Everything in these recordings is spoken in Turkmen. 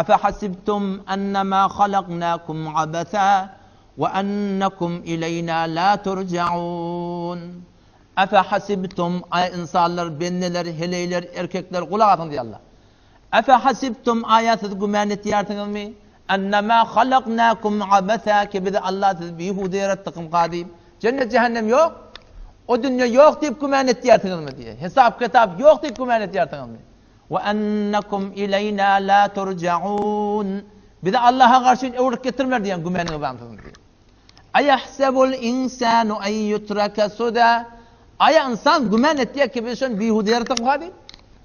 Efehasibtum ennemâ halaknâkum abesa we ennekum ileýnâ lâ turjaun. Efehasibtum, aý ynsanlar, bendeler, heleýler, erkekler gulak asyň diýýär Allah. Efehasibtum, aýa siz gümän etýärsiňizmi? Ennemâ halaknâkum abesa ki bizi Allah sizi bihuda ýaratdykmyka diýip. Jennet jähennem ýok. O dünýe ýok diýip gümän etýärsiňizmi diýýär. Hesap-kitap ýok diýip gümän etýärsiňizmi? We ennekum ileýna la turjaun. Bizi Allaha garşy öwrüp getirmer diýen gümeniňiz barmy siziň diýýär. Aýahsebul insanu en yutraka suda. Aýa ynsan güman etýär ki biz şony bihuda ýaratdykmyka diýip.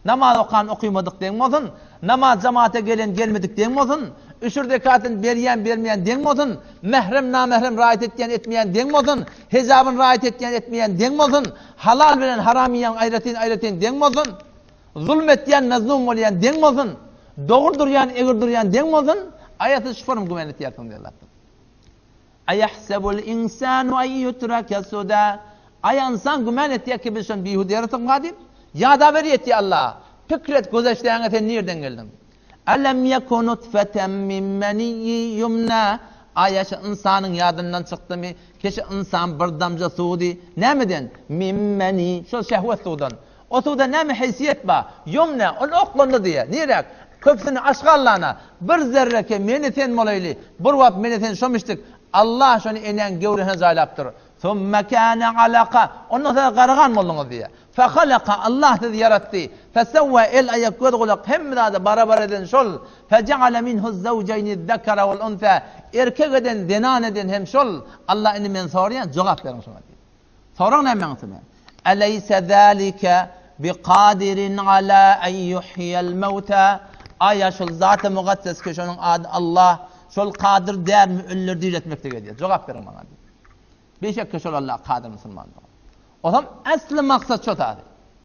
Namaz okan okymadyk deň bolsun, namaz jamaata gelen gelmedik deň bolsun, üşür zekatyny berýän bermeýän deň bolsun, mährem namährem raýat etýän etmeýän deň bolsun, hijabyn raýat etýän etmeýän deň bolsun, halal bilen haram iýen aýratyn aýratyn deň bolsun. Zulum etýän mezlum bolýan deň bolsun, dogry durýan egri durýan deň bolsun, aýa siz şu forma güman etýärsiňiz diýýär Allah. Aýahsebul insanu an yutraka suda. Aýa ynsan güman etýär ki biz şony bihuda ýaratdykmyka diýip, ýadaber ýetýär Allah. Pikir et gözeçläňe sen nirden geldiň? Alam yaku nutfeten min meniyyi yumna. Aýa şu ynsanyň ýadyndan çykdymy? Ki şu ynsan bir damja suwdy. Nämeden? Min meni, şol şehwet suwdan. O suwda näme heýsiýet bar? Ýumna, ol oklandy diýýär. Niräk? Köpüsini aşgallana. Bir zerreke meni sen bolaýly. Bir wagt meni sen şomişdik. Allah şony enäň göwresine jaýlapdyr. Summe kâne alaka. Ondan soň garagan bolduňyz diýýär. Fehalaka, Allah sizi ýaratdy. Fesewwä, el, aýak, göz, gulak hemme zady barabar eden şol. Fejeale minhu'z-zewjeýni'z-zekere wal-unsä. Erkek eden, zenan eden hem şol. Allah indi men soraýan, jogap beriň şoňa diýýär. Sorag näme üstüne? Eleýse zalike biqadirin ala en yuhyiyel mewta? Aýa şol Zat-y Mukaddes ki şonuň ady Allah, şol kadyr dälmi ölüleri diriltmeklige diýýär. Jogap beriň maňa diýýär. Beşek ki şol Allah kadyr musulman dogan. Ozam äsli maksat şo zady.